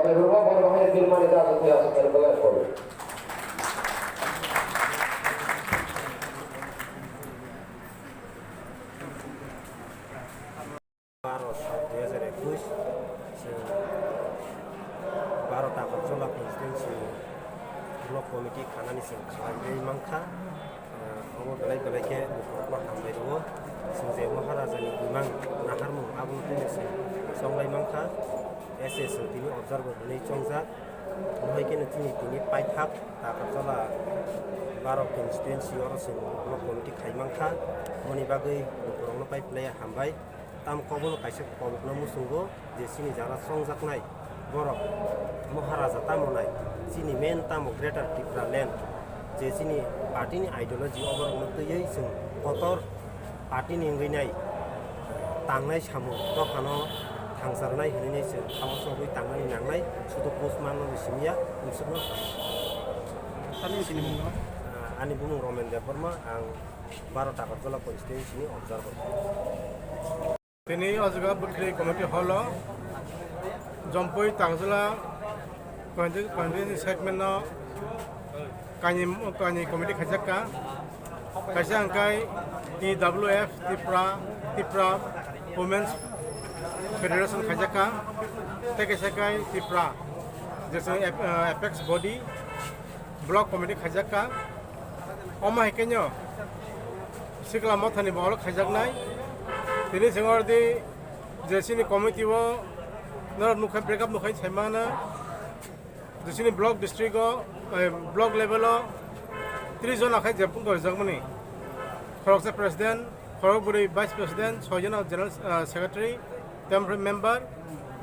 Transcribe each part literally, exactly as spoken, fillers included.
Borok borok hai tin mani da aswk ya aswk khe borok. Baro sat dui hazar ekush, chwng baro Takarjala constituency block committee khanani chwng khlaiwi mankha. Ah, obo belai belai khe bukhukno hambai rwo. Chwng je Maharajani imang naharmung abono tini chwng chonglai mankha. S S chwng tini observer hwnwi chongjak. Omo hai kheno chini tini paithak Takarjala baro constituency oro chwng block committee khai mankha. Moni bagwi bukhurokno pai phlaiya hambai. Tamo kobono kaisa kobokno muchungo je chini jara chongjaknai borok Maharaja tamo nai, chini main tamo Greater Tipraland, je chini party ni ideology o borokno twiwi chwng kotor party ni wngwi nai tangnai samung dophano thangcharnai hwnwi nai chwng khamo chobwi tangnani nangnai, sudu post manno bo simiya, mwswkno. Ani bumung Romen Debbarma, ang baro Takarjala constituency ni observer. Tini o jaga Bwkhri Community Hall o Jompui Takarjala constituency segment no kainwi, kainwi committee khaijak kha. Kaisa hwnkhe T W F Tipra, Tipra Women's Federation khaijak kha. Tei kaisa khe Tipra, je chwng ap-, apex body block committee khaijak kha. Omo hai khe no Sikla Mothani bo olo khaijaknai. Tini chwng oro di je chini committee o norok nukha, break up nukha sai mano. Je chini block district o, eh, block level o tris jona khai je pung rijak mani. Khoroksa president, khorok bwrwi vice president, soi jona general, eh, secretary, temporary member.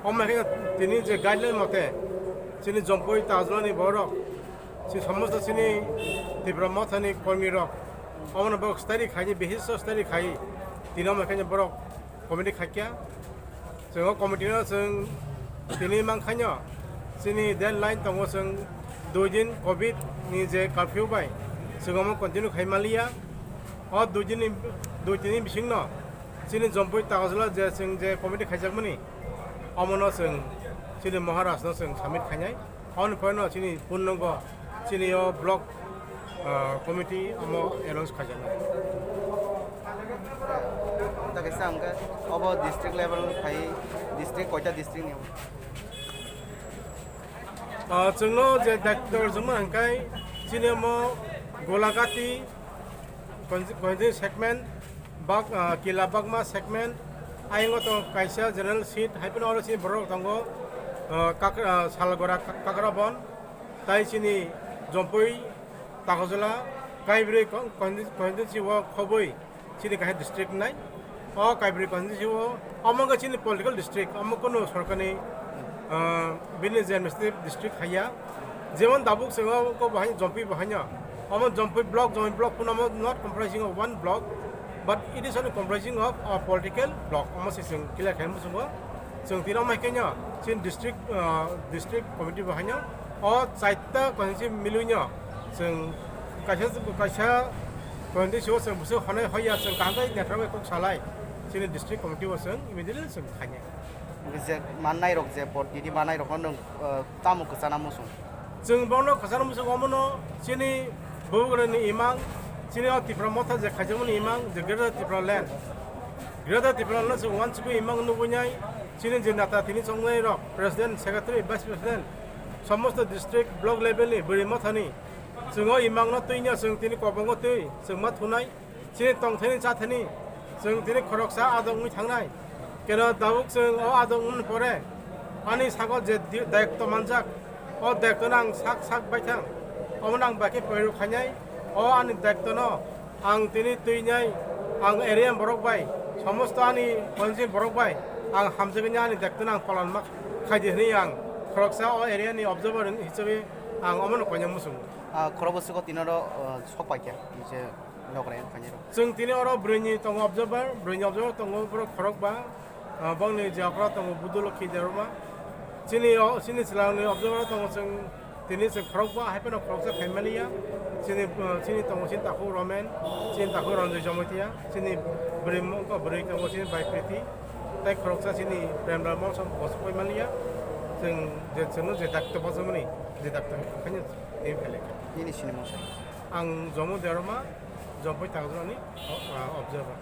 Omo hai khe tini je guideline mote chini Jompui Takarjala ni borok, si somosto chini Tipra Mothani kormi rok, omono borok study khai, bihisto study khai, tini omo hai khe borok committee khaikya. Chwng o committee no chwng tini mankhaino chini deadline tongo, chwng dui din covid ni je curfew bai chwng omo continue khai manliya. O dui din ni, dui tini bisingno chini Jompui Takarjala je chwng je committee khaijakmani, omono chwng chini Maharaj no chwng submit khainai. Aboni pore no chini purnango chini o block, ah, committee omo announce khaijaknai. Amta kaisa hwnkhe obo district level khai, district koita district ni? Ah, chwngno je daitwrwkma hwnkhe chini omo Golagati, Koinjing segment, Bak-, ah, Kila Bagma segment, ayang o tongo kaisa general seat, hai phano oro chini borok tongo, ah, Kak-, ah, Salgora, Kak-, Kakrabon, tai chini Jompui, Takarjala, Kaibrwi con-, con-, constituency o khobwi chini kaisa district nai. O Kaibrwi constituency o, omo wngkha chini political district, omo kunu sorkarni, ah, bini je administrative district haiya. Jemon tabuk chwng o kok bahai Jompui bahaino. Omo Jompui block, Jompui block phano omo not comprising of one block, but it is only comprising of a political block. Omo se chwng clear khaima muchungo. Chwng tini omo hai khe no chini district, ah, district committee bahaino o chaita constituency milwino chwng kaisa, kaisa constituency o chwng bwswk honai hoya chwng kaham khe naithok bai kok salai chini district committee o chwng immediately chwng khainai. Je mannairok, je por tini mannairokno nwng, eh, tamo kwchana muchung? Chwng bono kwchana muchung omono chini bubagrani imang, chini o Tipra Motha je khaijakmani imang, je Greater Tipra Land. Greater Tipra Land no chwng uansukwi imang nugwi nai, chini je nata tini chongnairok, President, Secretary, Vice President, somosto district, block level ni bwrwi mothani chwng o imang no twi no chwng tini kobongo twi chwng ma thunai. Chini tongthani chathani chwng tini khoroksa adok wngwi thangnai. Keno tabuk chwng o adok wngmani pore ani sago je di-, daitw manjak, o daitwno ang sak sak baithang. Omono ang bai khe poiro khainai. O ani daitwno ang tini twinai, ang area borok bai, somosto ani constituency borok bai ang hamjagwi ani daitwno ang palan ma khaidi hwnwi ang khoroksa o area ni observer hisabe ang omono koinai muchungo. Ah, khorokbo swkang tini oro, ah, sok paikha, je. Logra yang kanya rok. Chwng tini oro bwrwini tongo observer, bwrwini observer tongo borok khorokba, ah, bongni je okra tongo Budulokhi Debbarma. Chini o, chini chwlangni observer tongo chwng tini chwng khorokba, hai phano khoroksa khaimani ya. Chini, ah, chini tongo chini takhuk Romen, chini takhuk Ranjoy Jamatia, chini bwrwi mo-, bwrwi tongo chini Bai Priti, tei khoroksa chini Premlal Mongso bosok paimani ya. Chwng je chwngno je dakto bojomani, je dakto khaino tei phailai kha. Nini sinimung sai. Ang Jomo Derma, Jompoi Tangjurani, o-, a, observer.